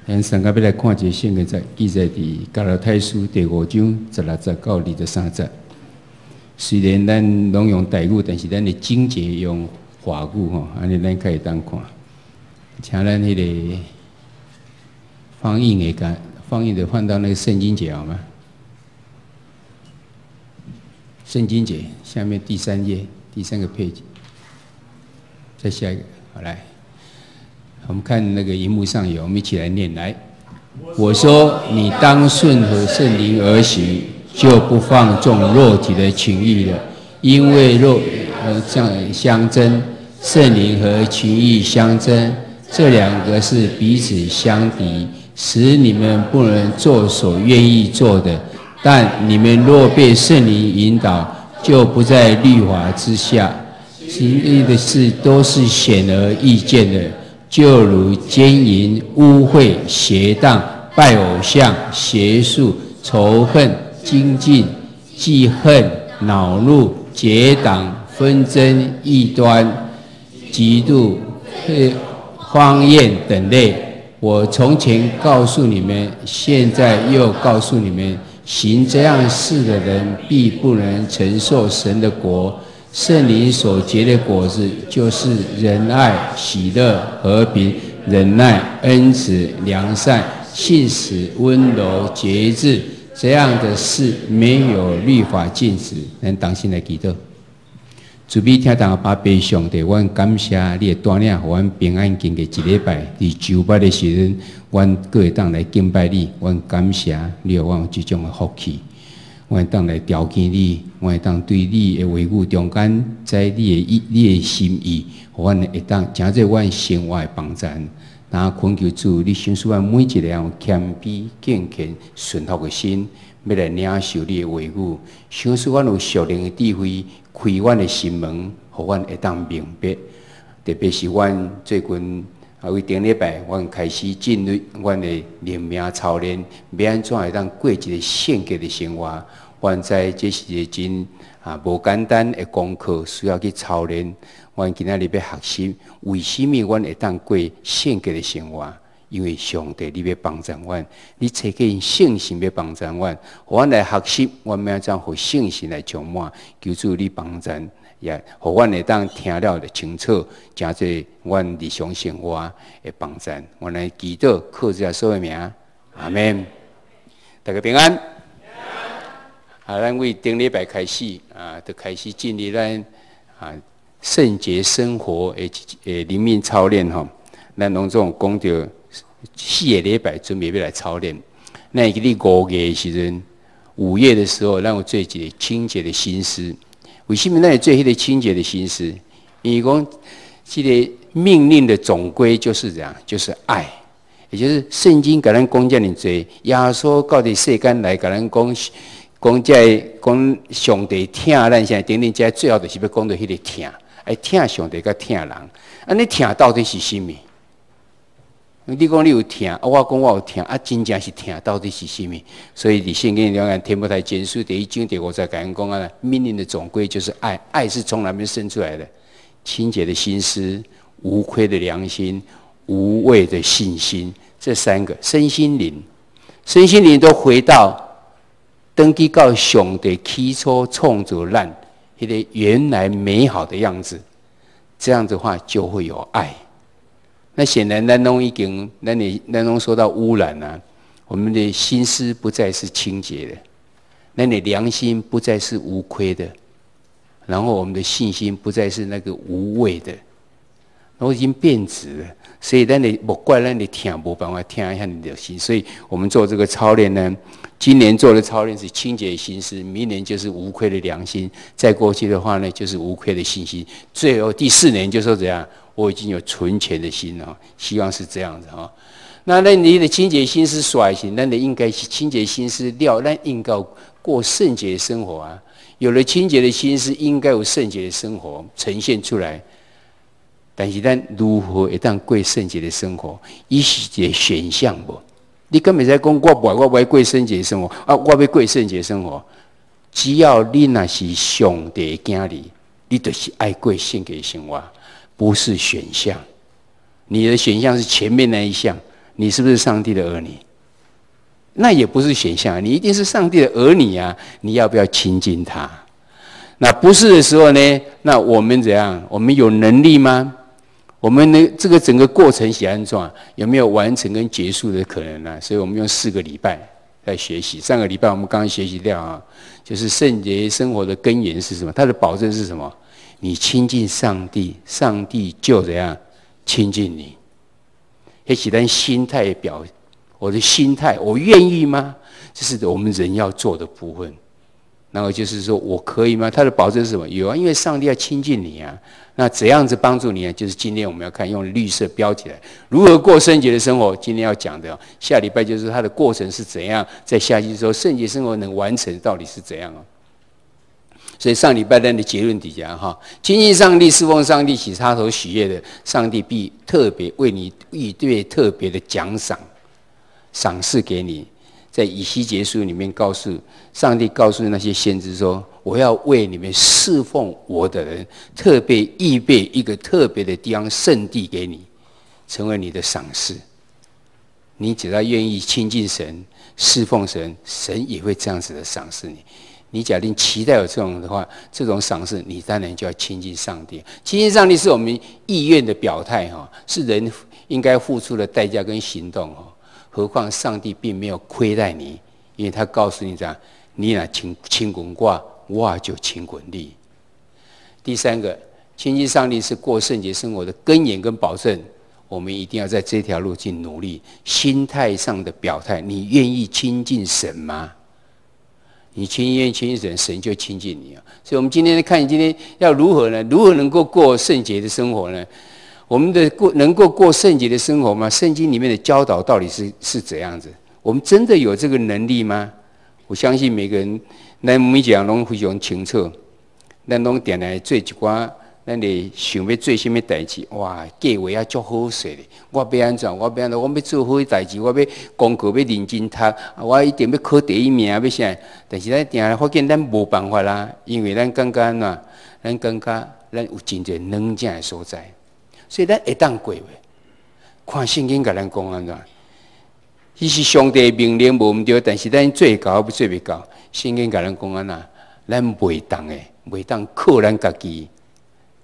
咱上個欲來看一个聖經節，記載佇加拉太書第五章十六節到二十三節。雖然咱攏用台語，但是咱的經節用華語吼，按呢咱較會當看。請咱彼个放映的共放映的放到那個聖經節好嗎？聖經節下面第三頁第三個 page，再下一個，好來。我們看那個螢幕上有，我們一起來念來。我說：你當順服聖靈而行，就不放縱肉體的情慾了。因為肉相相爭，聖靈和情慾相爭，這兩個是彼此相敵，使你們不能做所願意做的。但你們若被聖靈引導，就不在律法之下。情慾的事都是顯而易見的。就如姦淫、污穢、邪蕩、拜偶像、邪術、仇恨、爭競、記恨、惱怒、結黨、紛爭、異端、嫉妒、荒宴等類。我從前告訴你們，現在又告訴你們：行這樣事的人，必不能承受神的國。聖靈所結的果子，就是仁愛、喜樂、和平、忍耐、恩慈、良善、信實、溫柔、節制。這樣的事沒有律法禁止。咱同心來祈禱，慈悲疼痛的阿爸上帝，阮感謝你的帶領，予阮平安經過一禮拜。佇週末的時陣，阮閣會當來敬拜你。阮感謝你，予阮有這種的福氣。阮會當來朝見你，阮會當對你的話語中間，知你的意、你的心意，予阮會當成做阮生活的幫助。然後懇求主，你賞賜阮每一個人有謙卑、敬虔、順服的心，欲來領受你的話語。賞賜阮有屬靈的智慧，開阮的心門，予阮會當明白。特別是阮最近啊，為頂禮拜，阮開始進入阮的靈命操練，欲按怎會當過一個聖潔的生活。阮知這是一個真無簡單的功課，需要去操練。阮今仔日欲學習，為啥物阮會當過聖潔的生活？因為上帝你欲幫助阮，你差遣聖神欲幫助阮，予阮來學習，阮欲按怎予聖神來充滿？求主你幫助，也予阮會當聽了就清楚，成做阮日常生活的幫助。阮來祈禱，靠主耶穌的名，阿門。大家平安。啊，咱為頂禮拜開始啊，就開始進入咱聖潔生活的靈命操練吼。咱攏總講著四个禮拜準備欲來操練。咱會記得五月的時陣，5月的時候，咱有做一个清潔的心思。為啥物咱會做彼个清潔的心思？因為講這个命令的總歸就是這樣，就是愛。也就是聖經共咱講遮爾濟，耶穌到佇世間來共咱講。講這个講上帝疼咱，啥等等，這最後就是欲講著彼个疼，愛疼上帝佮疼人。啊，你疼到底是啥物？你講你有疼，啊，我講我有疼，啊，真正是疼到底是啥物？所以佇聖經中間，提摩太前書第一章第五節共咱講啊，命令的總歸就是愛，愛是從哪邊生出來的？清潔的心思、無虧的良心、無偽的信心，這三個身心靈，身心靈都回到。轉去到上帝起初創造咱彼个原來美好的樣子，這樣的話就會有愛。那顯然咱攏已經，咱攏受到污染啊，我們的心思不再是清潔的，咱的良心不再是無虧的，然後我們的信心不再是那個無偽的，都已經變質了。所以咱的莫怪咱的疼無辦法疼遐爾熱心。所以我們做這個操練呢，今年做的操練是清潔心思，明年就是無虧的良心，再過去的話呢，就是無虧的信心。最後第四年就說怎樣，我已經有純全的心了，希望是這樣子哈。那你的清潔心思煞是，咱的應該是清潔心思了，咱應該過聖潔的生活啊。有了清潔的心思，應該有聖潔的生活呈現出來。但是咱如何會當過聖潔的生活？伊是一个選項無？你敢會使講我無愛，我無愛過聖潔生活啊！我欲過聖潔生活。只要你若是上帝的囝兒，你就是愛過聖潔生活，不是選項。你的選項是前面那一項，你是不是上帝的兒女？那也不是選項，你一定是上帝的兒女啊！你要不要親近他？那不是的時候呢？那我們怎樣？我們有能力嗎？我們的這個整個過程是按怎？有沒有完成跟結束的可能呢？所以我們用4個禮拜在學習。上個禮拜我們剛剛學習掉啊，就是聖潔生活的根源是什麼？它的保證是什麼？你親近上帝，上帝就怎樣親近你。彼是咱心態表，我的心態，我願意嗎？這是我們人要做的部分。然後就是說我可以嗎？他的保證是什麼？有啊，因為上帝要親近你啊。那怎樣子幫助你呢？就是今天我們要看用綠色標起來，如何過聖潔的生活。今天要講的，下禮拜就是它的過程是怎樣，在下去說聖潔生活能完成到底是怎樣啊？所以上禮拜咱的結論底下哈，親近上帝、侍奉上帝，是他所喜悅的，上帝必特別為你預備特別的獎賞，賞賜給你。在以西結書裡面告訴上帝，告訴那些先知說：“我要為你們侍奉我的人，特別預備一個特別的地方聖地給你，成為你的賞賜。你只要願意親近神、侍奉神，神也會這樣子的賞賜你。你假定期待有這種的話，這種賞賜，你當然就要親近上帝。親近上帝是我們意願的表態，哈，是人應該付出的代價跟行動，哈。何況上帝並沒有虧待你，因為他告訴你這樣：你若親親近我，我就親近你。第三個，親近上帝是過聖潔生活的根源跟保證。我們一定要在這條路去努力。心態上的表態，你願意親近神嗎？你願意親近神，神就親近你啊！所以，我們今天看，今天要如何呢？如何能夠過聖潔的生活呢？我們的過能夠過聖潔的生活嗎？聖經裡面的教導到底是怎樣子？我們真的有這個能力嗎？我相信每個人，咱每一個人攏非常清楚，咱攏定定做一寡，咱會想欲做啥物代誌？哇，計劃啊足好勢的。我欲按怎？我欲按怎？我欲做好代誌，我欲功課欲認真讀，我一定欲考第一名，欲啥？但是咱定定發現咱無辦法啦，因為咱感覺按怎？咱感覺咱有真濟軟正的所在，所以咱會當過袂？看聖經共咱講按怎？彼是上帝命令無毋對，但是咱做到抑做袂到。聖經共咱講按怎？咱袂當的，袂當靠咱家己。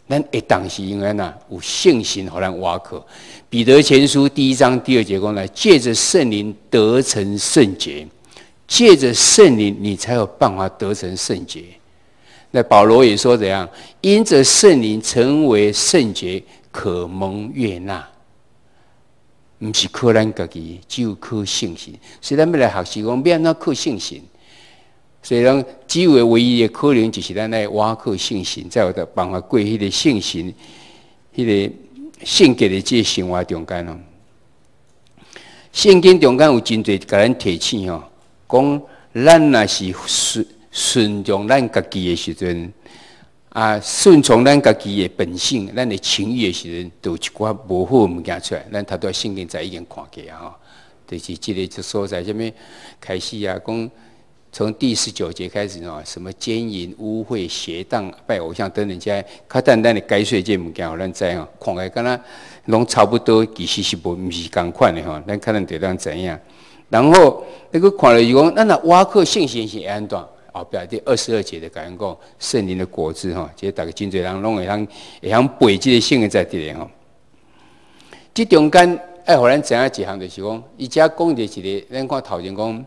咱會當是因為按怎？有聖神予咱倚靠。彼得前書第一章第二節講來，借着聖靈得成聖潔，借着聖靈，你才有辦法得成聖潔。那保羅也說怎樣？因着聖靈成為聖潔，可蒙悅納。毋是靠咱家己，只有靠聖神。所以咱欲來學習講，欲按怎靠聖神。所以講，只有唯一的可能，就是咱來倚靠聖神，才有得辦法過彼個聖神、彼個聖潔的這個生活中間哦。聖經中間有真濟共咱提醒吼，講咱若是順從咱家己的時陣，啊，順從咱家己的本性、咱的情欲的時陣，就有一寡無好的物件出來。咱頭拄仔聖經在已經看過啊吼，就是這个所在，啥物開始啊，講從第19節開始吼，什麼姦淫、污穢、邪蕩、拜偶像等等，這較簡單的解說這物件，予咱知吼，看起來敢若攏差不多，其實是無毋是仝款的吼，咱可能就當知影。然後那個看了就講，咱若倚靠聖神是會按怎？後壁第22節就共咱講聖靈的果子吼，這逐家真濟人攏會曉背這個聖經在佇咧吼。這中間愛予咱知影一項，就是講，伊遮講著一個，咱看頭前講，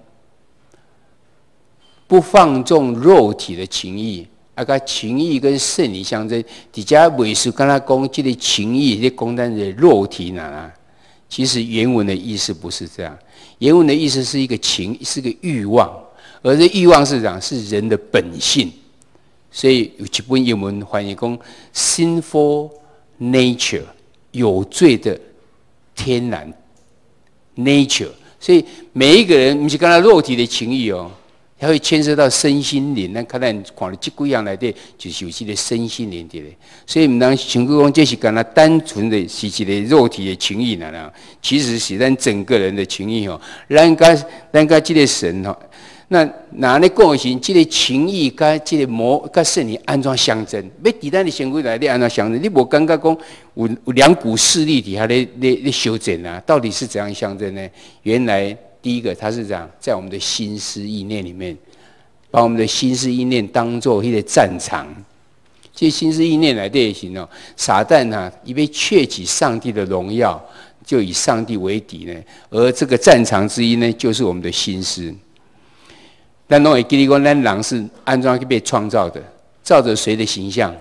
不放縱肉體的情欲，啊，共情欲跟聖靈相爭，佇遮袂輸敢若講這個情欲，咧講咱的肉體呢？其實原文的意思不是這樣，原文的意思是一個情，是個慾望，而這慾望是講是人的本性，所以有一本英文翻譯講 sinful nature 有罪的天然 nature，所以每一個人毋是干焦肉體的情欲哦，它會牽涉到身心靈。咱看咱看著這幾樣內底，就是有這個身心靈佇咧。所以毋通想講這是干焦單純的是一個肉體的情欲啦，其實是咱整個人的情欲哦。咱佮這個神吼，那若按呢講的時，這個情欲佮這個魔佮聖靈按怎相爭？欲佇咱的身軀內底按怎相爭？你無感覺講有兩股勢力佇遐咧相戰啊？到底是怎樣相爭呢？原來第一個，它是這樣，在我們的心思意念裡面，把我們的心思意念當做彼個戰場。這心思意念內底是哦，撒旦啊，伊欲竊取上帝的榮耀，就以上帝為敵呢。而這個戰場之一呢，就是我們的心思。咱攏會記得講，咱人是按怎去被創造的？照着誰的形象？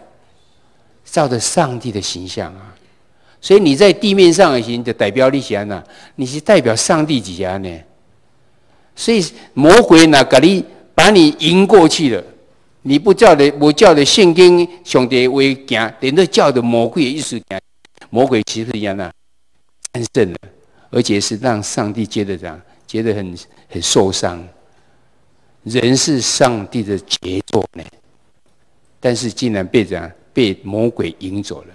照着上帝的形象啊！所以你在地面上的時，就代表你是按怎？你是代表上帝佇遐呢？所以魔鬼若共你把你贏過去了，你不照著無照著聖經上帝話行，連都照著魔鬼的意思行，魔鬼其實是按怎戰勝了，而且是讓上帝覺得這樣，覺得很受傷。人是上帝的傑作呢，但是竟然被這樣被魔鬼贏走了。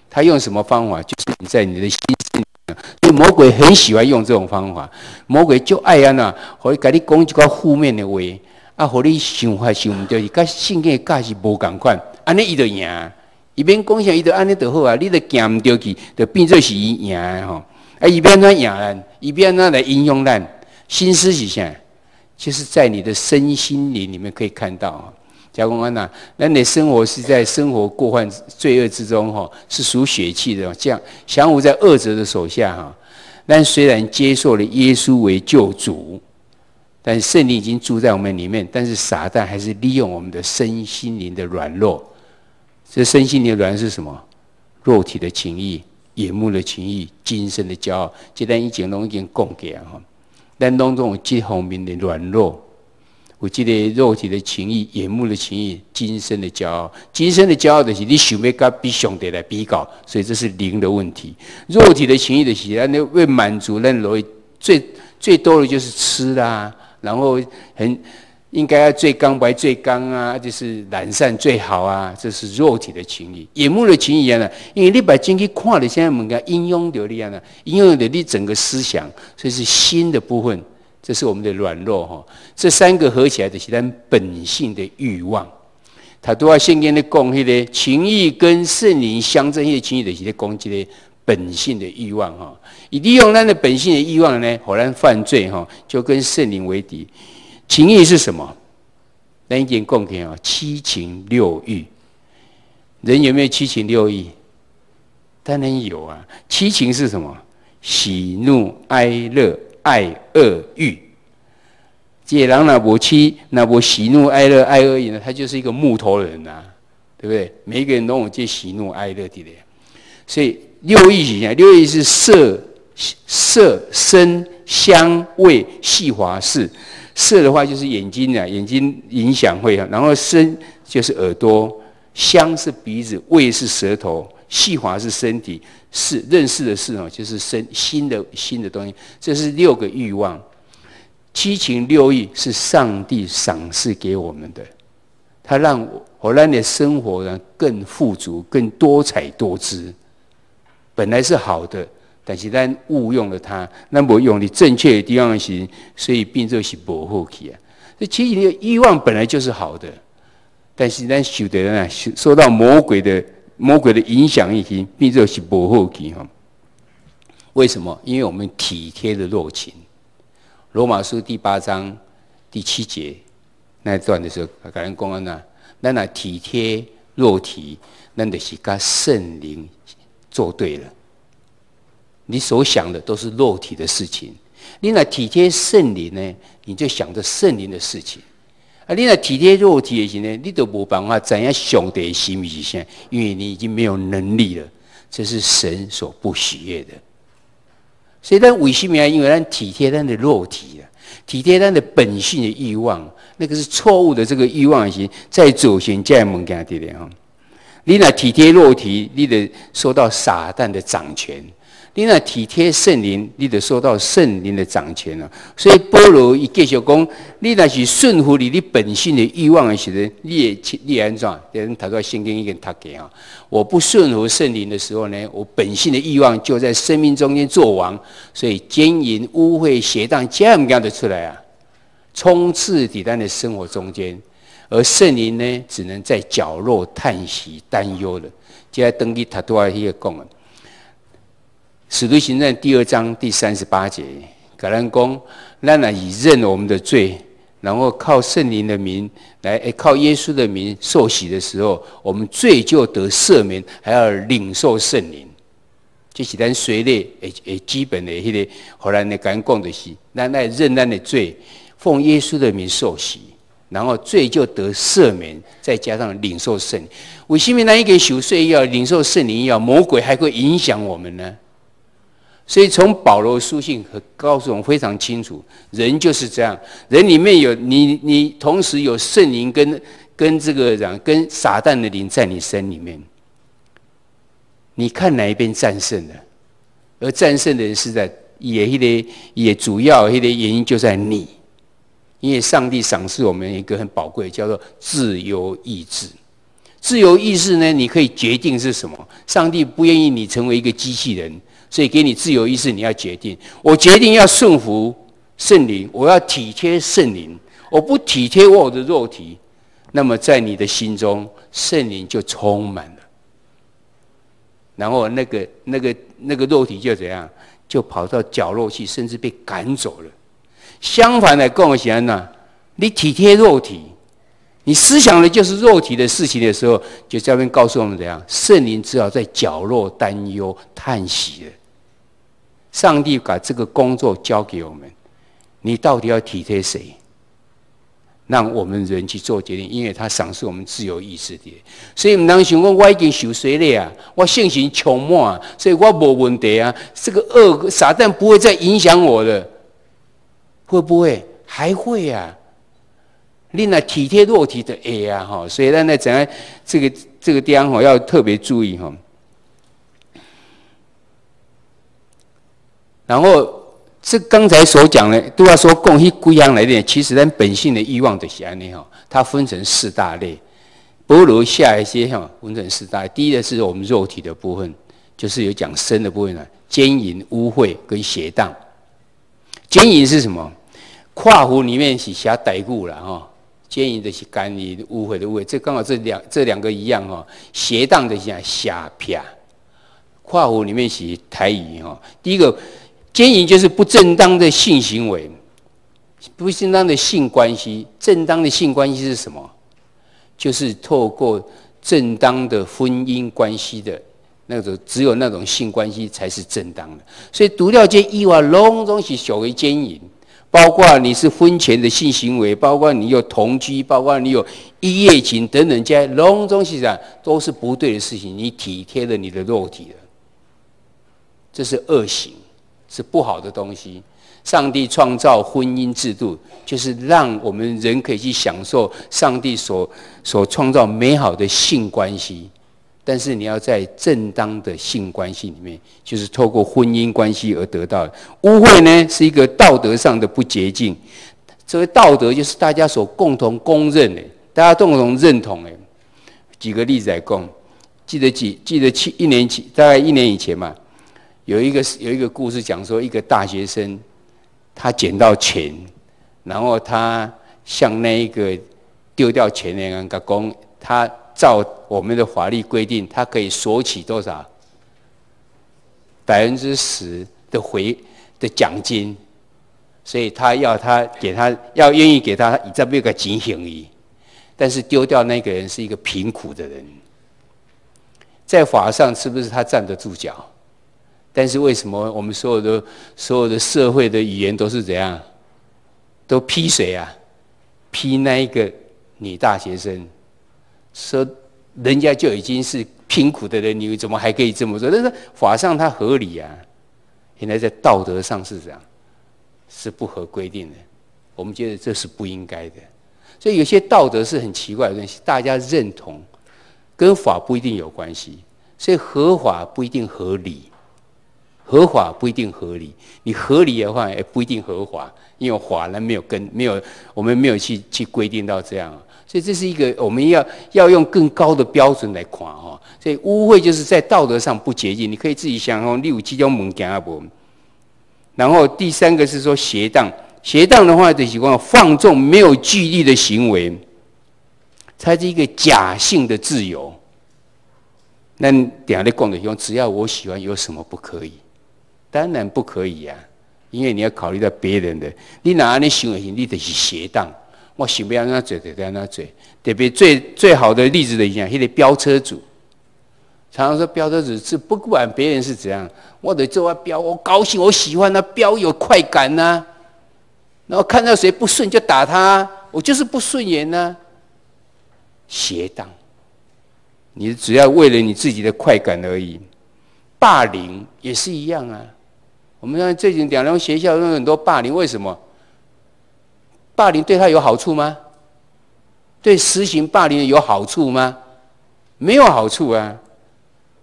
他用什麼方法？就是你在你的心思裡，所以魔鬼很喜歡用這種方法。魔鬼就愛按怎，會共你講一寡負面的話，啊，予你想法想毋對，佮聖經的教示無仝款，按呢伊就贏。伊免講啥，伊就按呢就好啊。你就行毋著去，就變做是伊贏的吼。啊，伊欲按怎贏咱？伊欲按怎來影響咱？心思是啥？就是在你的身心靈裡面可以看到啊。假如講啊，咱的生活是在生活過犯罪惡之中哈，是屬血氣的，這樣降服在惡者的手下哈。但雖然接受了耶穌為救主，但聖靈已經住在我們裡面，但是撒旦還是利用我們的身心靈的軟弱。這身心靈的軟弱是什麼？肉體的情慾、眼目的情慾、今生的驕傲。這咱以前攏已經講過啊，吼。咱攏總有這方面的軟弱，有這個肉體的情慾、眼目的情慾、今生的驕傲。今生的驕傲就是你想欲佮比上帝來比較，所以這是靈的問題。肉體的情慾就是咱為滿足咱肉體最最多的就是吃啦，然後很應該要做工無愛做工啊，就是懶散最好啊，這是肉體的情慾。眼目的情慾啊，因為你目睭去看著啥物件，影響著你啊，影響著你整個思想，所以是心的部分，這是我們的軟弱哈。這三個合起來就是咱本性的慾望。他拄仔聖經咧講彼個情慾跟聖靈相爭，彼個情慾就是咧講這個本性的慾望哈。伊利用咱的本性的慾望呢，予咱犯罪哈，就跟聖靈為敵。情慾是什麼？咱已經講過啊，七情六慾。人有沒有七情六慾？當然有啊。七情是什麼？喜怒哀樂愛惡欲。這個人若無七，若無喜怒哀樂愛惡欲呢，他就是一個木頭人啊，對不對？每一個人都有這喜怒哀樂的咧。所以六欲是啥？六欲是色、色、聲、香味、觸法識。色的話就是眼睛啊，眼睛影響會啊，然後聲就是耳朵，香是鼻子，味是舌頭，觸法是身體，識認識的識哦，就是身心的心的東西。這是六個慾望，七情六欲是上帝賞賜給我們的，他讓我讓你的生活呢更富足、更多彩多姿。本來是好的。但是咱誤用了它，咱無用佇正確的地方時，所以變做是無好去啊。這其實你的慾望本來就是好的，但是咱受的呢，受到魔鬼的影響，已經變做是無好去哈。為什麼？因為我們體貼的肉情。羅馬書第八章第七節那一段的時候，共咱講按怎，咱若體貼肉體，咱就是佮聖靈作對了。你所想的都是肉體的事情，你若體貼聖靈呢，你就想着聖靈的事情。啊，你若體貼肉體的時呢，你都無辦法知影上帝的心意是啥，因為你已經沒有能力了。這是神所不喜悅的。所以咱為什麼？因為咱體貼咱的肉體啊，體貼咱的本性的慾望，那個是錯誤的。這個慾望是在祖先這物件佇咧吼。你若體貼肉體，你就受到撒旦的掌權。你若體貼聖靈，你就受到聖靈的掌權了。所以保羅伊繼續講，你若是順服你本性的慾望的時陣，你會按怎？咱頭拄聖經已經讀過啊。我不順服聖靈的時候呢，我本性的慾望就在生命中間作王，所以姦淫、污穢、邪蕩，這物件就出來啊。充斥伫咱的生活中间，而圣灵呢，只能在角落嘆息擔憂了。接下來轉去頭拄仔彼个講啊，《使徒行傳》第二章第38節，共咱講，咱若是認我們的罪，然後靠聖靈的名來，靠耶穌的名受洗的時候，我們罪就得赦免，還要領受聖靈。這是咱洗禮的基本的彼个，予咱的講講就是，咱愛認咱的罪，奉耶穌的名受洗，然後罪就得赦免，再加上領受聖靈。為什麼咱已經受洗以後領受聖靈以後，魔鬼還會影響我們呢？所以從保羅書信和告訴我們非常清楚，人就是這樣，人裡面有你，你同時有聖靈跟這個人跟撒旦的靈在你身裡面，你看哪一邊戰勝了？而戰勝的人是在也彼个也主要彼个原因就在你，因為上帝賞賜我們一個很寶貴，叫做自由意志。自由意志呢，你可以決定是什麼。上帝不願意你成為一個機器人。所以給你自由意志，你要決定。我決定要順服聖靈，我要體貼聖靈，我不體貼我的肉體。那麼在你的心中，聖靈就充滿了。然後那個肉體就怎樣，就跑到角落去，甚至被趕走了。相反來講是按怎，你體貼肉體，你思想的就是肉體的事情的時候，就這邊告訴我們怎樣，聖靈只好在角落擔憂嘆息了。上帝把這個工作交給我們，你到底要體貼誰？讓我們人去做決定，因為他賞賜我們自由意志的。所以毋通想講我已經受洗禮啊，我聖神充滿，所以我無問題啊。這個惡撒旦不會再影響我的，會不會？還會啊。你若體貼肉體的會啊，吼，所以咱來講這個地方吼要特別注意吼。然後，這剛才所講的，拄仔所講彼幾項來的，其實咱本性的慾望就是按呢吼，它分成四大類。保羅下一些哈，分成四大類。第一個是我們肉體的部分，就是有講身的部分啊，姦淫、污穢跟邪蕩。姦淫是什麼？括弧裡面是寫台語啦吼，姦淫就是奸淫、污穢的污穢，這剛好這兩個一樣吼。邪蕩就是邪癖。括弧裡面是台語吼。第一個，姦淫就是不正當的性行為，不正當的性關係。正當的性關係是什麼？就是透過正當的婚姻關係的那種，只有那種性關係才是正當的。所以除了這以外，攏總是屬於姦淫，包括你是婚前的性行為，包括你有同居，包括你有一夜情等等，這攏總是啥，都是不對的事情。你體貼了你的肉體了，這是惡行。是不好的東西。上帝創造婚姻制度，就是讓我們人可以去享受上帝所創造美好的性關係。但是你要在正當的性關係裡面，就是透過婚姻關係而得到的。污穢呢，是一個道德上的不潔淨。這個道德就是大家所共同公認的，大家共同認同的。舉個例子來講，記得七一年前，大概一年以前嘛。有一個故事講說，一個大學生他撿到錢，然後他向那一個丟掉錢的人講，他照我們的法律規定，他可以索取多少10%的回的獎金，所以他要他給他要願意給他，伊才欲共錢還伊，但是丟掉那個人是一個貧苦的人，在法上是不是他站得住腳？但是為什麼我們所有的社會的語言都是怎樣？都批誰啊？批那一個女大學生，說人家就已經是貧苦的人，你怎麼還可以這麼做？但是法上它合理啊，現在在道德上是這樣，是不合規定的。我們覺得這是不應該的。所以有些道德是很奇怪的東西，大家認同，跟法不一定有關係。所以合法不一定合理。合法不一定合理，你合理的話也不一定合法，因為法呢沒有跟沒有，我們沒有去規定到這樣，所以這是一個我們要用更高的標準來看哈。所以污穢就是在道德上不潔淨，你可以自己想哦，你有這種物件無？然後第三個是說邪蕩，邪蕩的話就是講放縱沒有紀律的行為，它是一個假性的自由。咱定咧講的講，只要我喜歡，有什麼不可以？當然不可以啊，因為你要考慮到別人的。你若按呢想的時，你就是邪蕩。我想欲按怎做就按怎做。特別最最好的例子的一樣，彼个飆車族，常常說飆車族是不管別人是怎樣，我得做啊飆，我高興，我喜歡啊飆有快感啊。然後看到誰不順就打他，我就是不順眼呢，邪蕩。你只要為了你自己的快感而已，霸凌也是一樣啊。我們看最近兩兩學校有很多霸凌，為什麼？霸凌對他有好處嗎？對實行霸凌有好處嗎？沒有好處啊，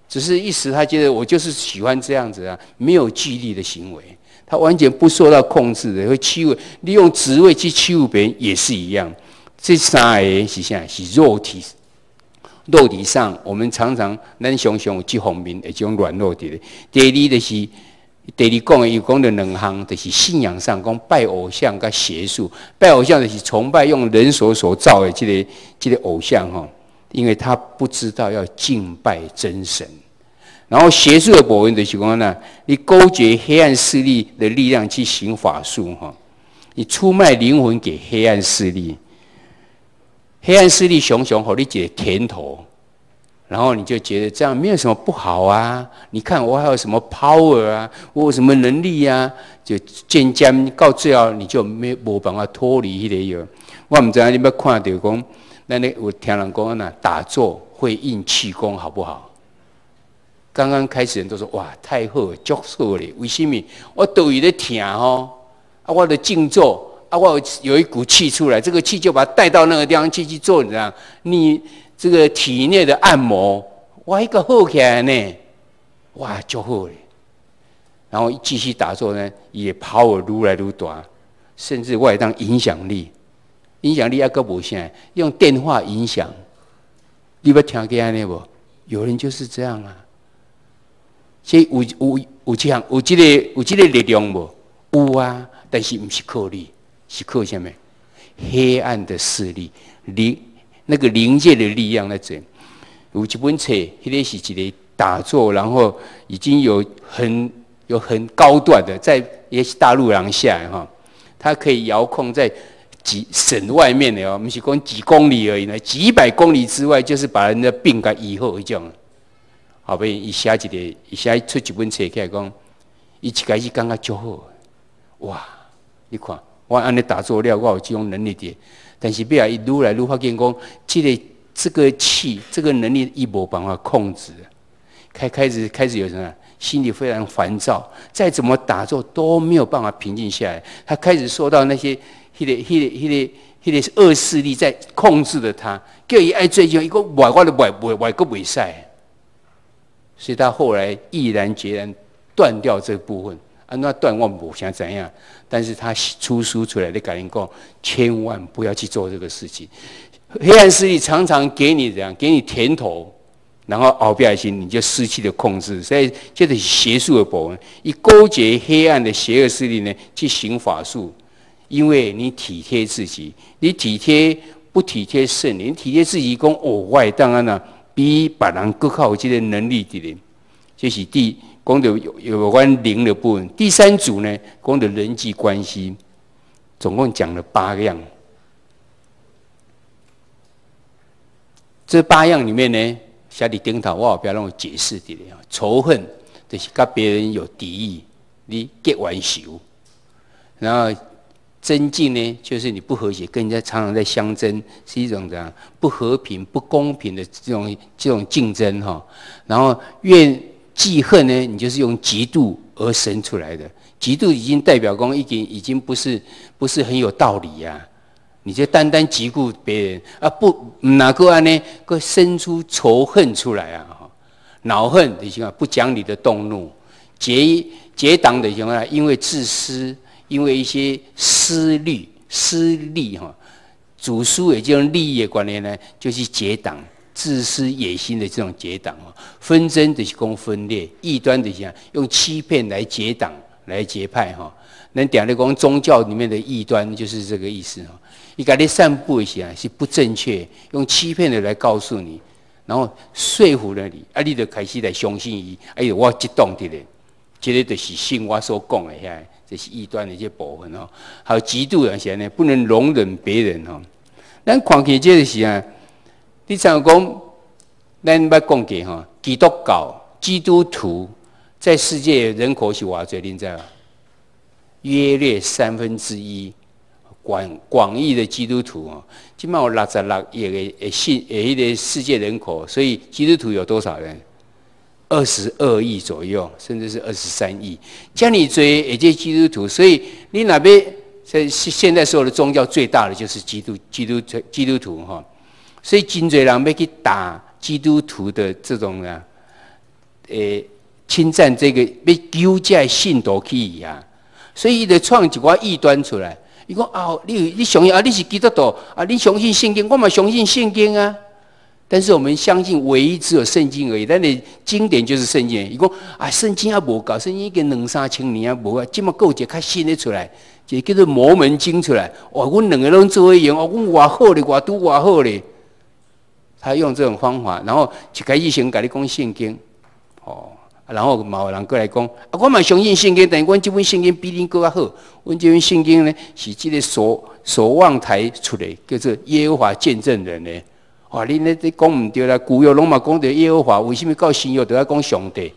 只是一時他覺得我就是喜歡這樣子啊，沒有紀律的行為，他完全不受到控制的，會欺負，利用職位去欺負別人也是一樣。這三个是啥？是肉體。肉體上，我們常常咱常常有這方面的這種軟弱佇咧。第二就是第二講的，伊講著兩項，就是信仰上講拜偶像佮邪術。拜偶像就是崇拜用人手所造的這個偶像吼，因為他不知道要敬拜真神。然後邪術的部分就是講呢，你勾結黑暗勢力的力量去行法術吼，你出賣靈魂給黑暗勢力。黑暗勢力常常予你一个甜頭，然後你就覺得這樣沒有什麼不好啊。你看我還有什麼 power 啊？我有什麼能力啊？就漸漸到最後，你就沒無辦法脫離彼个藥。我毋知影你捌看著講，咱咧有聽人講啊，打坐會練氣功，好不好？剛剛開始人都說哇，太好，足好咧。為什麼？我佗位咧疼吼，啊，我著靜坐。啊，我有一股氣出來，這個氣就把它帶到那個地方去去做，你知道？你這個體內的按摩，哇，彼個好起來呢，哇，足好咧。然後繼續打坐呢，也 power 愈來愈大，甚至我會當影響力，影響力猶閣無啥，用電話影響，你捌聽過按呢無？有人就是這樣啊。所以有有有這項有這個力量無？有啊，但是毋是靠你。是靠啥物？黑暗的勢力，靈那個靈界的力量來做。有一本冊，彼个是一個打坐，然後已經有很高段的，在也是大陸人寫的哈，他可以遙控在幾省外面的哦，毋是講幾公里而已呢，幾百公里之外，就是把人的病共醫好彼種。後尾伊寫一個，伊寫出一本冊起來講，伊一開始感覺足好，哇！你看。我按呢打坐了，我有這種能力佇。但是尾仔伊愈來愈發現講，這個氣，這個能力伊無辦法控制。開始有什麼？心裡非常煩躁，再怎麼打坐都沒有辦法平靜下來。他開始受到那些彼个、彼个、彼个、彼个惡勢力在控制著他，叫伊愛做就伊閣袂，我都袂袂袂閣袂使。所以他後來毅然決然斷掉這部分。按怎斷我無啥知影，但是他出書出來，咧共恁講，千萬不要去做這個事情。黑暗勢力常常給你怎樣？給你甜頭，然後後壁時你就失去了控制。所以這就是邪術的部分，伊勾結黑暗的邪惡勢力呢，去行法術。因為你體貼自己，你體貼不體貼聖靈？你體貼自己講哦，我會當按怎比別人閣較有這個能力的人，這是第。講著有關靈的部分，第三組呢，講著人際關係，總共講了八樣。這八樣裡面呢，寫佇頂頭，我後壁攏有解釋佇咧。仇恨就是佮別人有敵意，你結冤仇；然後爭競呢，就是你不和諧，跟人家常常在相爭，是一種怎樣不和平、不公平的這種競爭哈。然後怨。記恨呢？你就是用嫉妒而生出來的。嫉妒已經代表講已經不是很有道理呀，啊。你就單單嫉妒別人啊，不哪個按呢，閣生出仇恨出來啊？惱恨的情況，不講理的動怒，結黨的情況，因為自私，因為一些私利私利哈，主輸也就用利益的觀念呢，就是結黨。自私野心的這種結黨啊，紛爭就是講分裂，異端就是用欺騙來結黨。來結派吼。咱定咧講宗教裡面的異端就是這個意思吼。伊共你散布的是啊，是不正確，用欺騙的來告訴你，然後說服了你，啊，你就開始來相信伊，哎喲，我這黨佇咧，這个就是信我所講的遐，這是異端的這部分吼。還有嫉妒是按呢，不能容忍別人吼。咱看起這个是啊，你像講，咱捌講過吼，基督教、基督徒在世界人口是偌濟，恁知無？約略1/3。廣義的基督徒哦，這馬有66億的信的彼个世界人口，所以基督徒有多少人？22億左右，甚至是23億。遮爾濟的這基督徒，所以你若欲在現在所有的宗教最大的就是基督徒哈，所以真濟人欲去打基督徒的這種啊，侵佔這個欲糾這信徒去啊，所以伊就創一寡異端出來。伊講啊，你相信啊？你是基督徒啊？你相信聖經？我嘛相信聖經啊。但是我們相信唯一只有聖經而已。咱的經典就是聖經。伊講啊，聖經猶無夠，聖經已經兩三千年啊無啊，這馬閣有一個較新的出來，一個叫做摩門經出來。哇，阮兩個攏做伙用，哦，阮偌好咧，偌拄偌好咧。他用這種方法，然後一開始先共你講聖經，哦。然後嘛有人過來講，啊，我嘛相信聖經，但是阮這本聖經比恁閣較好。阮這本聖經呢，是這个守望台出的，叫做耶和華見證人的。哇，恁咧這講毋對啦，舊約攏嘛講著耶和華，為什麼到新約就愛講上帝？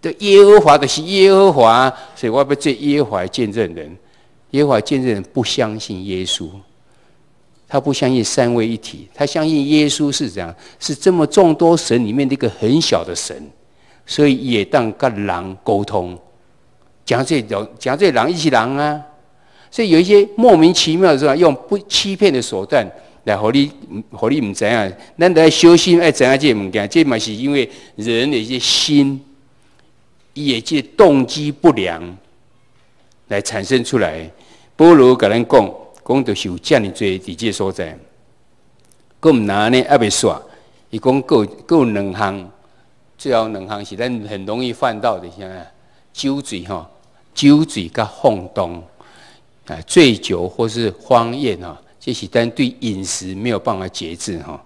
對，耶和華就是耶和華，所以我欲做耶和華見證人。耶和華見證人不相信耶穌，他不相信三位一體，他相信耶穌是怎樣？是這麼眾多神裡面的一個很小的神。所以伊會當佮人溝通，講這種講這人伊是人啊，所以有一些莫名其妙的時候，用不欺騙的手段來予你，予你毋知影。咱著愛小心愛知影這个物件，這嘛是因為人的一些心，伊的這个動機不良來產生出來。保羅共咱講，講就是有遮爾濟佇這个所在，閣毋但按呢，猶未煞，伊講閣有兩項。最後兩項是咱很容易犯到的，啥？酒醉吼，酒醉佮放蕩啊，醉酒或是荒宴吼，這是咱對飲食沒有辦法節制吼。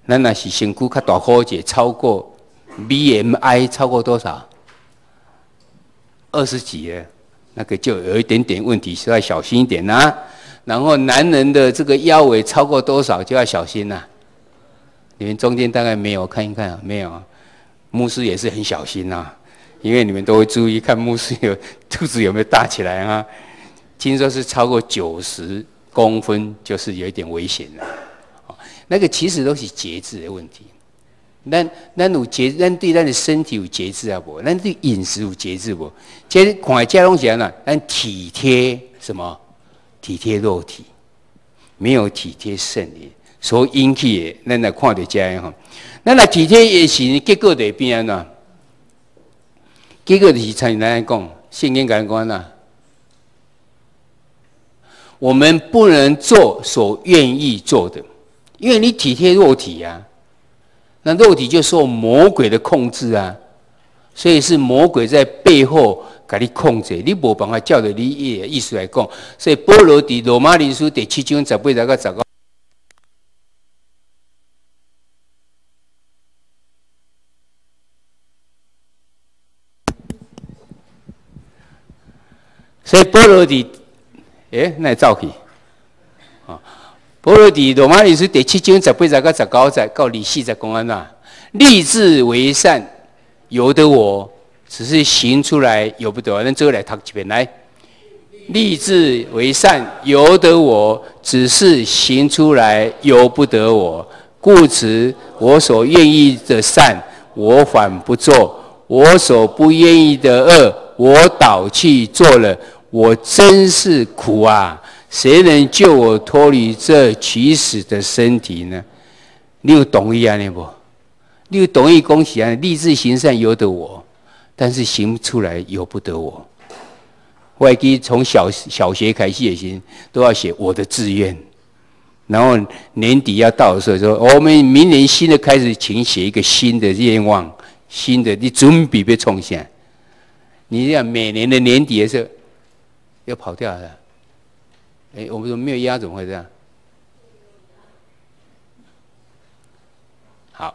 咱若是身軀較大顆者，超過 BMI 超過多少？20幾了，那個就有一點點問題，需要小心一點啦，啊。然後男人的這個腰圍超過多少就要小心啦，啊。你們中間大概沒有看一看啊？沒有。牧師也是很小心呐，啊，因為你們都會注意看牧師有肚子有沒有大起來啊。聽說是超過90公分，就是有一點危險了。那個其實都是節制的問題。咱有節，咱對咱的身體有節制啊無？咱對飲食有節制無？這看這攏是按怎？咱體貼什麼？體貼肉體，沒有體貼聖靈，所引起的。咱來看著這个吼。咱若體貼的時，結果就會變按怎？結果就是親像咱講，聖經共咱講按怎？我們不能做所願意做的，因為你體貼肉體啊，那肉體就受魔鬼的控制啊，所以是魔鬼在背後共你控制，你無辦法照著你的意思來講。所以保羅佇羅馬人書第七章18節到19。所以保羅佇，欸，哪會走去？哦，保羅佇羅馬人書第七章18節到19節到24節講按怎？立志為善，由得我，只是行出來由不得我。咱做伙來讀一遍來。立志為善，由得我，只是行出來由不得我。故此，我所願意的善，我反不做；我所不願意的惡，我倒去做了。我真是苦啊！誰能救我脫離這取死的身體呢？你有同意按呢無？你有同意講是按呢？立志行善由得我，但是行出來由不得我。我會記從小學開始的時，都要寫我的志願，然後年底要到的時候說，我們明年新的開始，請寫一個新的願望，新的你準備欲創啥？你這樣每年的年底的時候，又跑掉了。哎，我們說沒有壓，怎麼會這樣？好，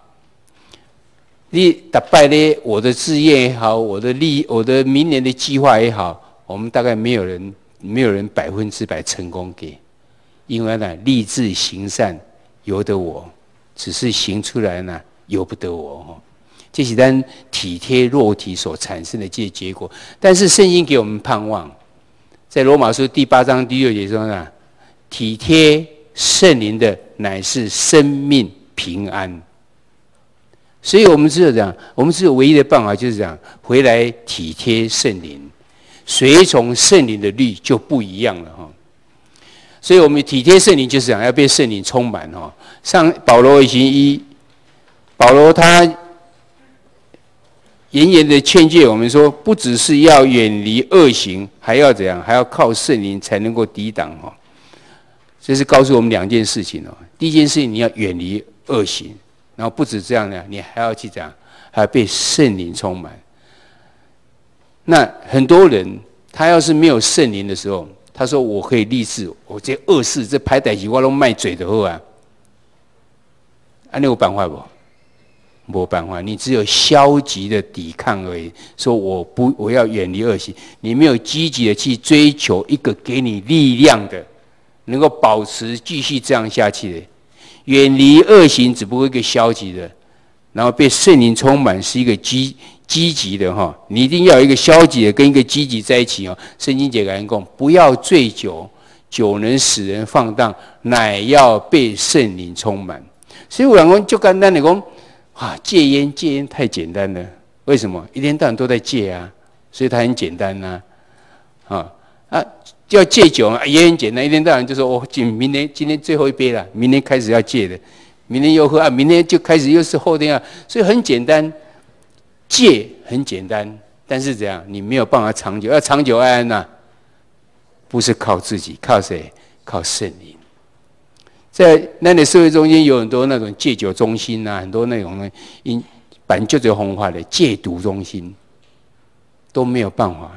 你逐擺咧，我的志願也好，我的利，我的明年的計劃也好，我們大概沒有人100%成功給，因為呢，立志行善由得我，只是行出來呢，由不得我哦。這是咱體貼肉體所產生的這些結果，但是聖經給我們盼望，在羅馬書第八章第六節說呢，體貼聖靈的乃是生命平安。所以我們只有這樣，我們只有唯一的辦法就是這樣，回來體貼聖靈，隨從聖靈的律就不一樣了哈。所以我們體貼聖靈就是講要被聖靈充滿哈。上保羅已經一，保羅他嚴嚴的勸誡我們說，不只是要遠離惡行，還要怎樣？還要靠聖靈才能夠抵擋哈。這是告訴我們兩件事情哦。第一件事情，你要遠離惡行，然後不止這樣呢，你還要去怎樣？還要被聖靈充滿。那很多人他要是沒有聖靈的時候，他說我可以立志，我這惡事這歹代誌我攏莫做就好啊。按呢有辦法無？沒辦法，你只有消極的抵抗而已。說我不，我要遠離惡行。你沒有積極的去追求一個給你力量的，能夠保持繼續這樣下去的。遠離惡行只不過一個消極的，然後被聖靈充滿是一個積極的哈。你一定要有一個消極的跟一個積極在一起哦。聖經解講講，不要醉酒，酒能使人放蕩，乃要被聖靈充滿。所以有人講就簡單的講。啊，戒菸戒菸太簡單了，為什麼？一天到晚都在戒啊，所以它很簡單呐。啊啊，要戒酒啊，也很簡單，一天到晚就說我今明天今天最後一杯了，明天開始要戒的，明天又喝啊，明天就開始又是後天啊，所以很簡單，戒很簡單，但是怎樣？你沒有辦法長久，要長久安安吶，不是靠自己，靠誰？靠聖靈。在咱的社會中間有很多那種戒酒中心啊，很多那種呢，𪜶辦足濟方法的戒毒中心都沒有辦法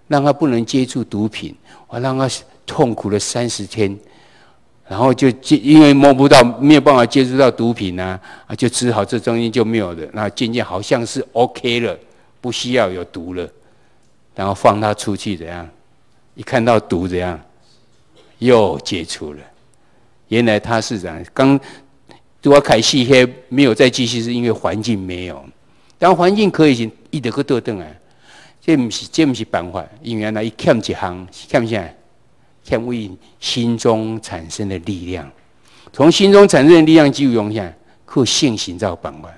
讓他不能接觸毒品，我讓他痛苦了30天，然後就接，因為摸不到，沒有辦法接觸到毒品啊，啊，就只好這中間就沒有了。那漸漸好像是 OK 了，不需要有毒了，然後放他出去怎樣？一看到毒怎樣？又接觸了。原來他是這樣，剛拄仔開始彼沒有再繼續，是因為環境沒有。當環境可以時，伊就閣倒轉來。這毋是辦法，因為按怎伊欠一項，欠啥？欠為心中產生的力量。從心中產生的力量，就用啥？靠信心才有辦法。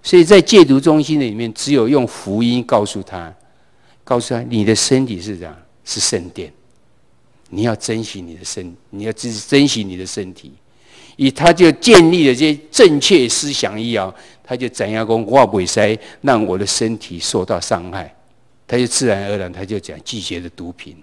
所以在戒毒中心裡面，只有用福音告訴他，告訴他你的身體是這樣，是聖殿。你要珍惜你的身，你要珍惜你的身體。以他就建立了這些正確思想以後，他就知影講，我袂使讓我的身體受到傷害，他就自然而然他就講拒絕了毒品。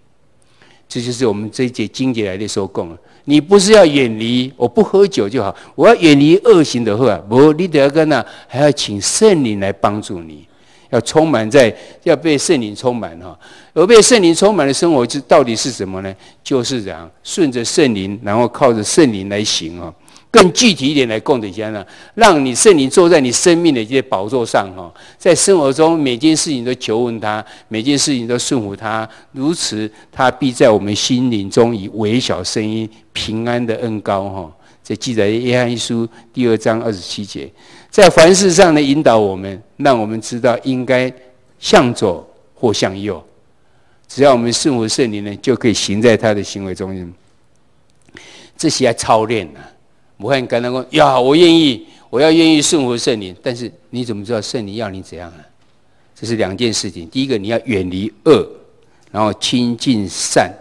這就是我們這一節經節來的時候講，你不是要遠離，我不喝酒就好，我要遠離惡行的話，無你得要跟呢，還要請聖靈來幫助你，要充滿在，要被聖靈充滿哈。而被聖靈充滿的生活，就到底是什麼呢？就是這樣，順着聖靈，然後靠着聖靈來行哦。更具體一點來講的講呢，讓你聖靈坐在你生命的這些寶座上哈，在生活中每件事情都求問他，每件事情都順服他，如此他必在我們心靈中以微小聲音平安的恩膏哈。這記載約翰一書第二章27節，在凡事上呢引導我們，讓我們知道應該向左或向右，只要我們順服聖靈呢，就可以行在他的行為中間。這是愛操練啊。無遐簡單講呀，我願意，我要願意順服聖靈。但是你怎麼知道聖靈要你怎樣啊？這是兩件事情。第一個，你要遠離惡，然後親近善，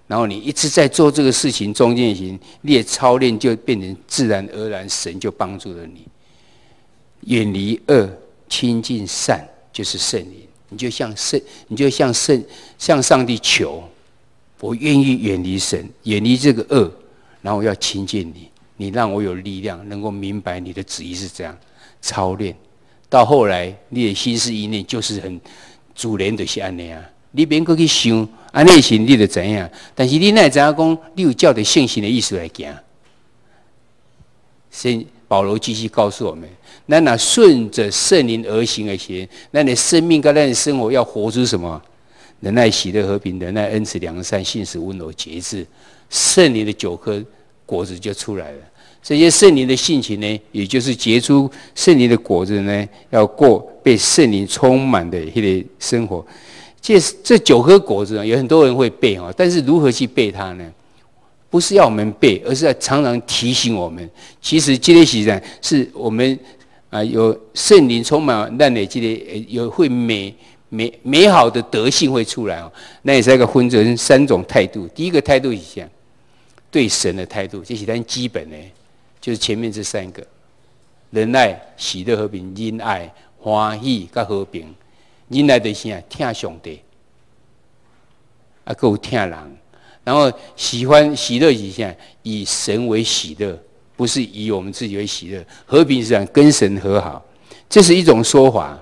然後你一直在做這個事情中間行，你的操練就變成自然而然，神就幫助了你。遠離惡，親近善，就是聖靈。你就向聖，你就向聖，向上帝求，我願意遠離神，遠離這個惡，然後我要親近你。你讓我有力量，能夠明白你的旨意是這樣操練。到後來，你的心思意念就是很自然就是按呢啊。你免閣去想，按呢時你就知影。但是你哪會知影講，你有照著聖神的意思來行？聖保羅繼續告訴我們：咱若順著聖靈而行的時，咱的生命佮咱的生活要活出什麼？仁愛、喜樂、和平，忍耐、恩慈、良善、信實、溫柔、節制，聖靈的九顆果子就出來了。這些聖靈的性情呢，也就是結出聖靈的果子呢，要過被聖靈充滿的彼個生活。這九顆果子呢，有很多人會背哦，但是如何去背它呢？不是要我們背，而是要常常提醒我們。其實這個是呢，是我們啊有聖靈充滿，咱的這個有會美好的德性會出來哦。那也是一個分成三種態度。第一個態度是啥？對神的態度，這是咱基本的，就是前面這三個：仁愛、喜樂、和平、仁愛、歡喜、佮和平。仁愛就是啥？疼上帝，啊，閣有疼人。然後喜歡喜樂是啥？以神為喜樂，不是以我們自己為喜樂。和平是啥？跟神和好，這是一種說法，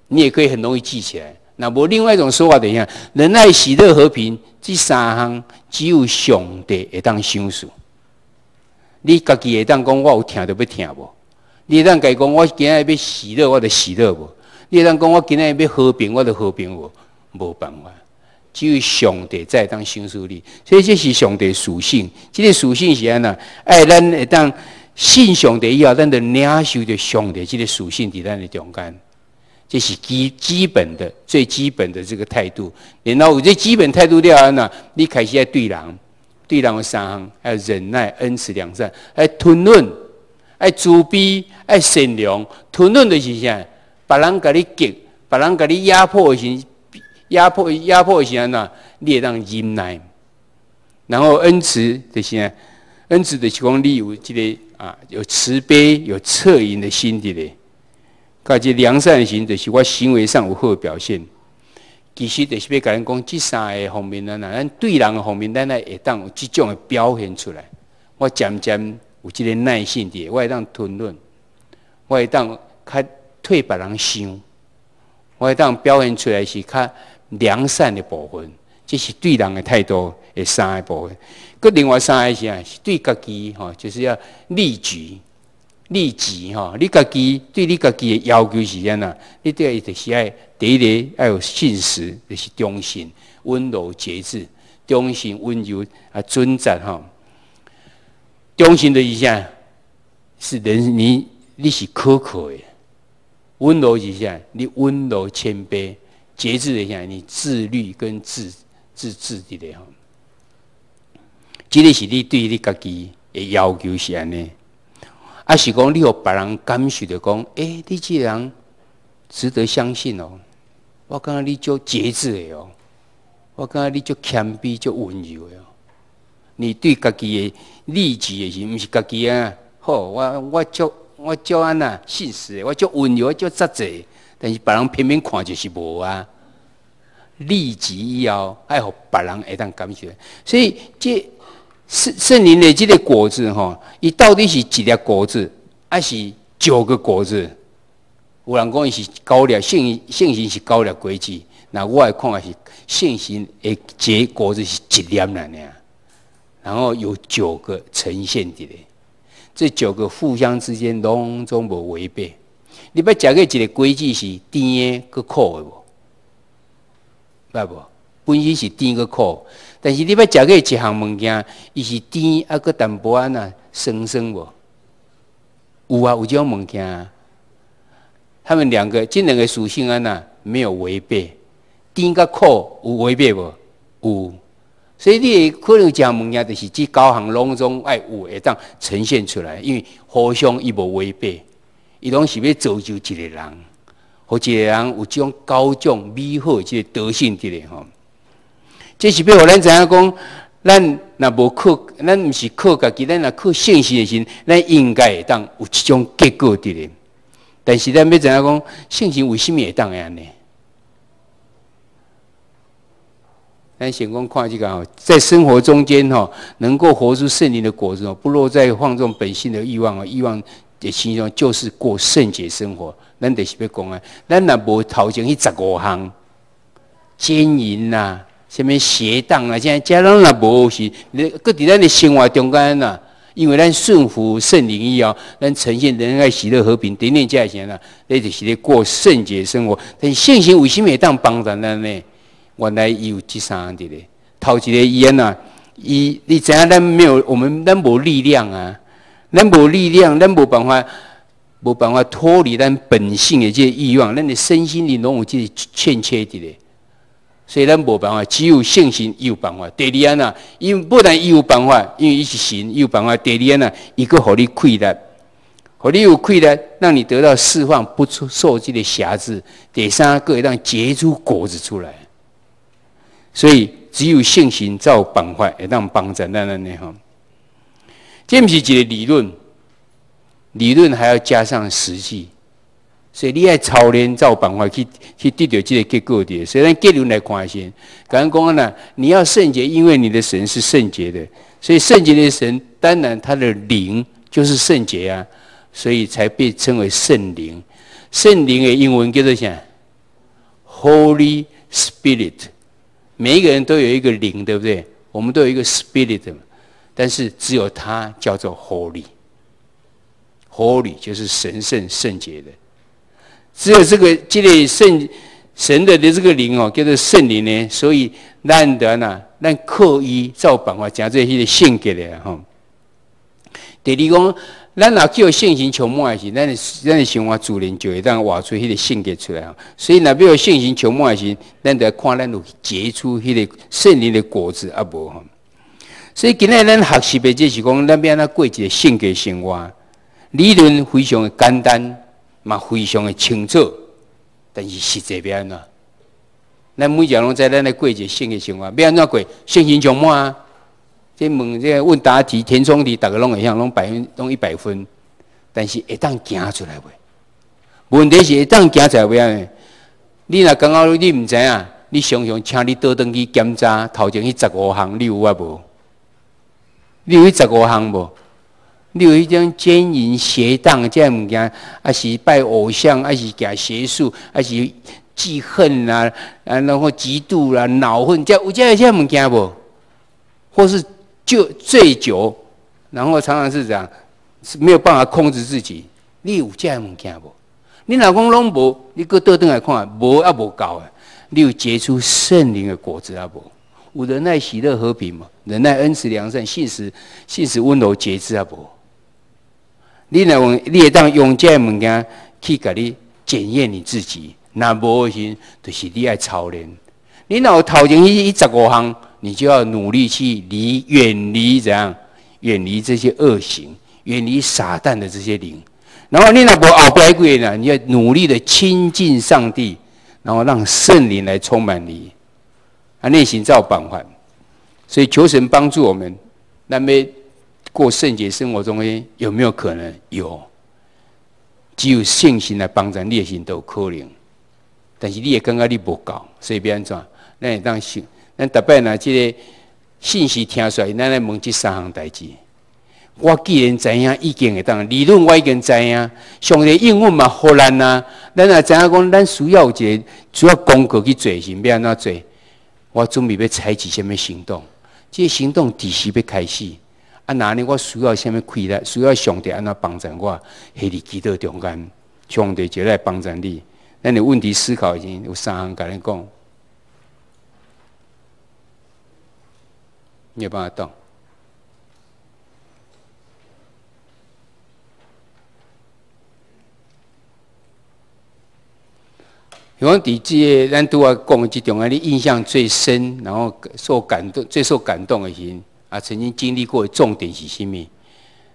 你也可以很容易記起來。那無另外一種說法，等一下，仁愛、喜樂、和平這三項，只有上帝會當賞賜。你家己會當講我有疼就欲疼無？你會當家己講我今仔日欲喜樂，我就喜樂無？你會當講我今仔日欲和平，我就和平無？無辦法。只有上帝才會當賞賜你，所以這是上帝屬性。這個屬性是按怎？愛咱會當信上帝以後，咱就領受著上帝這個屬性佇咱的中間。這是基本的最基本的這個態度。然後有這基本態度了後呢，你開始愛對人，對人有三項：愛忍耐、恩慈、良善；愛吞忍、愛慈悲、愛善良。吞忍就是啥？別人共你激，別人共你壓迫的時。壓迫的時按怎，你會當忍耐。然後恩慈就是啥？恩慈就是講你有這個啊，有慈悲、有惻隱的心佇咧。佮這良善的心，就是我行為上有好表現。其實就是欲共咱講，這三個方面啊，咱對人的方面，咱愛會當有這種的表現出來。我漸漸有這個耐性佇，我會當吞忍，我會當較替別人想，我會當表現出來是較良善的部分，這是對人的態度的三個部分。閣另外三個是啥？是對家己吼，就是要律己、律己吼。你家己對你家己的要求是按怎？你對伊就是愛第一个愛有信實，就是忠信、溫柔、節制、忠信、溫柔啊，準則吼。忠信就是啥？是人你是可靠的。溫柔是啥？你溫柔謙卑。節制的啥？你自律跟自制佇咧吼。這个是你對你家己的要求是按呢，抑是講你予別人感受著講，欸，你這個人值得相信哦。我感覺你足節制的哦，我感覺你足謙卑、足溫柔的哦。你對家己的律己的時，毋是家己啊。好，我足按怎信實的，我足溫柔，我足節制。但是別人偏偏看就是無啊。律己以後，愛予別人會當感受。所以這聖靈的這个果子吼，伊到底是一粒果子，抑是九個果子？有人講伊是九粒，聖神是九粒果子。那我來看是聖神的結果子是一粒爾，然後有九個呈現佇咧，這九個互相之間攏總無違背。你捌食過一個果子是甜的閣苦的無？捌無？本身是甜閣苦，但是你捌食過一項物件，伊是甜啊，閣淡薄仔若酸酸無？有啊，有這種物件。他們兩個這兩個屬性按怎沒有違背，甜佮苦有違背無？有。所以你可能食物件，就是這九項攏總愛有會當呈現出來，因為互相伊無違背，伊攏是欲造就一個人，予一個人有這種九種美好的這个德性佇咧吼。這是欲予咱知影講，咱若無靠，咱毋是靠家己，咱若靠聖神的時，咱應該會當有這種結果佇咧。但是咱欲知影講，聖神為啥物會當會按呢？咱先講看這個吼，在生活中間吼，能夠活出聖靈的果子哦，不落在放縱本性的慾望哦，慾望的形容就是過聖潔生活。咱就是欲講啊，咱若無頭前彼十五項姦淫啦，啥物邪蕩啊，這這攏若無時，你閣佇咱的生活中間啊，因為咱順服聖靈以後，咱呈現仁愛、喜樂、和平，等等這些啦，你就是咧過聖潔生活。但是聖神為啥物會當幫助咱呢？原來伊有這三項佇咧。頭一个伊按怎？伊你知影咱沒有，我們咱無力量啊，咱無力量，咱無辦法，無辦法脫離咱本性的這个慾望，咱的身心靈攏有這个欠缺佇咧，所以咱無辦法，只有聖神伊有辦法。第二按怎？因為不但伊有辦法，因為伊是神，伊有辦法。第二按怎？伊閣予你氣力，予你有氣力，讓你得到釋放，不受這个轄制。第三個會當結出果子出來。所以只有聖神才有辦法會當幫助咱按呢吼。這毋是一个理論，理論還要加上實際。所以你愛操練才有辦法去得著這个結果的。所以咱結論來看先，剛剛講啦，你要聖潔，因為你的神是聖潔的，所以聖潔的神當然他的靈就是聖潔啊，所以才被稱為聖靈。聖靈的英文叫做啥？Holy Spirit。每一個人都有一個靈，對不對？我們都有一個 spirit，但是只有他叫做 Holy。Holy 就是神聖、聖潔的。只有這個聖神的這個靈哦，叫做聖靈呢。所以咱得呢，咱靠伊才有辦法成做彼个聖潔的吼。第二講，咱若叫聖神充滿的時，咱的生活自然就會當活出彼个聖潔出來。所以若欲聖神充滿的時，咱就看咱有結出彼个聖靈的果子抑無吼。所以今仔咱學習的這是講，咱欲按怎過一个聖潔生活？理論非常的簡單，嘛非常的清楚，但是實際欲按怎？咱每一个攏知，咱咧過一个聖潔生活，欲按怎過？聖神充滿啊！這問這个問答題、填充題，逐个攏會曉，攏百分，攏100分。但是會當行出來袂？問題是會當行出來袂按呢？你若感覺你毋知影，你常常請你倒轉去檢查頭前彼十五項，你有抑無？你有彼十五項無？你有彼種姦淫邪蕩這个物件，抑是拜偶像，抑是行邪術，抑是記恨啊，啊，然後嫉妒啦、惱恨，這有這个物件無？或是就醉酒，然後常常是這樣，是沒有辦法控制自己。你有這个物件無？你若講攏無，你閣倒轉來看，無猶無夠啊！你有結出聖靈的果子抑無？有仁愛、喜樂、和平無？忍耐、恩慈、良善、信實、信實、溫柔、節制抑無？你若用，你會當用這个物件去共你檢驗你自己。若無的時，就是你愛操練。你若有頭前彼十五項，你就要努力去離遠離怎樣？遠離這些惡行，遠離撒旦的這些靈。然後你若無後壁幾个呢？你要努力的親近上帝，然後讓聖靈來充滿你，啊，內心才有辦法。所以求神幫助我們，咱欲過聖潔生活中間有沒有可能？有，只有聖神來幫助你的時都有可能。但是你會感覺你無夠，所以欲按怎？咱會當想，咱逐擺若這个信息聽出來，咱來問這三項代誌。我既然知影，已經會當理論，我已經知影，上帝應允嘛，予咱啊。咱若知影講，咱需要有一个需要功課去做，是欲按怎做？我準備欲採取啥物行動？這个行動佇時欲開始。啊，若按呢，我需要啥物氣力？需要上帝按怎幫助我？彼佇祈禱中間，上帝就來幫助你。咱的問題思考已經有三項共你講，你有辦法懂？像佇這个咱拄仔講的這中間，你印象最深，然後受感動、最受感動的是啊，曾經經歷過的重點是啥物？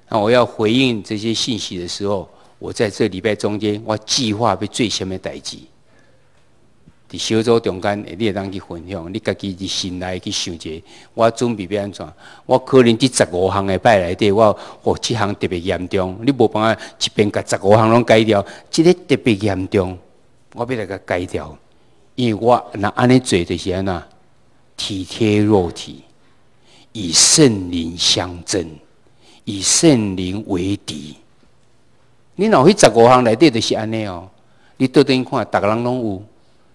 那我要回應這些信息的時候，我在這禮拜中間，我計劃欲做啥物代誌？佇小組中間，你會當去分享，你家己佇心內去想一下，我準備欲按怎？我可能佇十五項的擺內底，我哦，這項特別嚴重，你無辦法一遍共十五項攏改掉，這个特別嚴重，我欲來共改掉，因為我若按呢做，就是按怎？體貼肉體，與聖靈相爭，與聖靈為敵。你若彼十五項內底就是按呢哦。你倒轉看，逐个人攏有，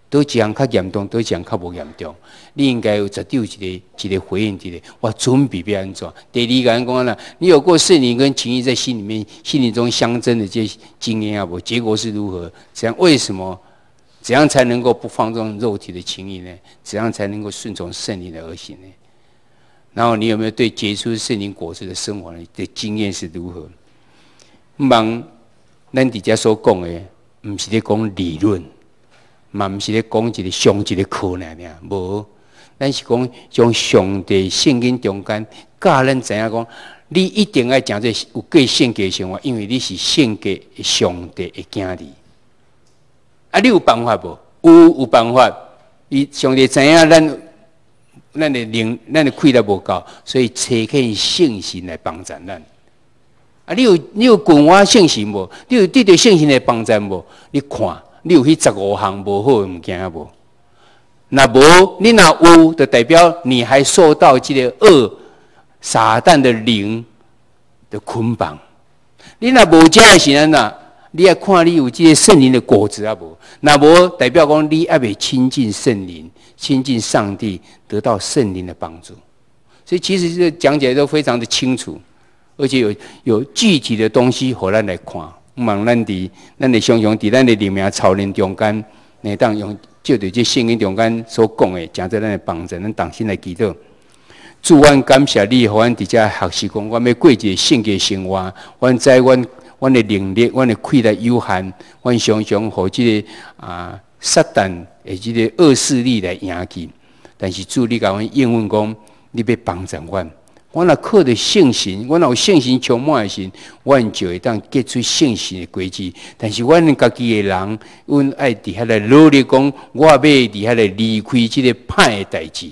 佗一項較嚴重，佗一項較無嚴重。你應該有絕對有一个一个回應，一个我準備欲按怎？第二個人講啦，你有過聖靈跟情慾在心裡面、心靈中相爭的這些經驗啊無？結果是如何？怎樣？為什麼？怎樣才能夠不放縱肉體的情慾呢？怎樣才能夠順從聖靈的而行呢？然後你有沒有對結出聖靈果子的生活的經驗是如何？望咱佇遮所講的，毋是咧講理論，嘛毋是咧講一个上一个課爾爾，無，咱是講將上帝聖經中間教咱知影講，你一定愛成做有過聖潔生活，因為你是聖潔上帝的囝兒。啊，你有辦法無？有，有辦法。伊上帝知影咱咱的能，咱的氣力無夠，所以差遣聖神來幫助咱。啊，你有近我聖神無？你有得著聖神的幫助無？你看，你有彼十五項無好的物件無？若無，你若有，就代表你還受到這个惡撒旦的靈的捆綁。你若無這的時陣啊，你愛看你有這个聖靈的果子啊無？若無，代表講你猶未親近聖靈，親近上帝，得到聖靈的幫助。所以其實這講解都非常的清楚，而且有具體的東西予咱來看。望咱佇咱的常常佇咱的靈命操練中間，會當用借著這聖經中間所講的，成做咱的幫助，咱同心來祈禱。主，阮感謝你，予阮佇遮學習講，阮欲過一个聖潔生活。阮知阮阮的能力，阮的氣力有限，阮常常予這个撒旦的這个惡勢力來贏去。但是主，你共阮應允講，你欲幫助阮。阮若靠著聖神，阮若有聖神充滿的時，阮就會當結出聖神的果子。但是阮家己的人，阮愛佇遐來努力講，我欲佇遐來離開這个歹的代誌。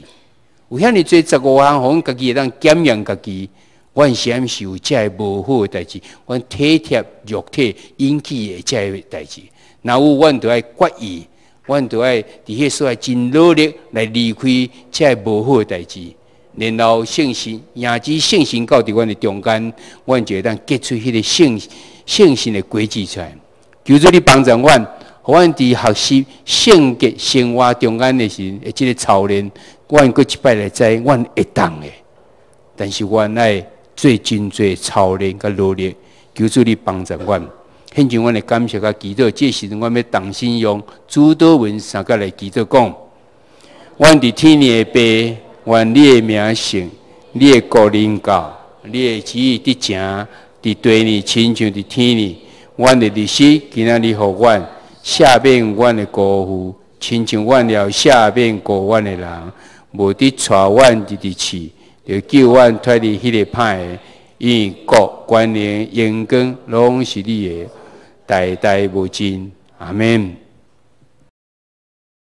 有遐爾濟十五項，予阮家己會當檢驗家己，阮是毋是有這个無好的代誌？阮體貼肉體引起的這个代誌，若有，阮就愛決意，阮就愛佇彼个所在真努力來離開這个無好的代誌。然後聖神，迎接聖神到佇阮的中間，阮就會當結出彼个聖聖神的果子出來。求主你幫助阮，予阮佇學習聖潔生活中間的時，的這个操練，阮閣一擺來知，阮會當的。但是阮愛做真濟操練佮努力，求主你幫助阮。獻上阮的感謝佮祈禱，這時陣阮欲同心用主禱文相佮來祈禱講：阮佇天的父，願你的名聖，你的國臨到，你的旨意得成，佇地呢，親像佇天呢。阮的日食今仔日予阮，赦免阮的辜負，親像阮也赦免辜阮的人，毋得帶阮入去試，著救阮脫離彼个歹的。因為國、權能、榮光，攏是你的，代代無盡。阿們。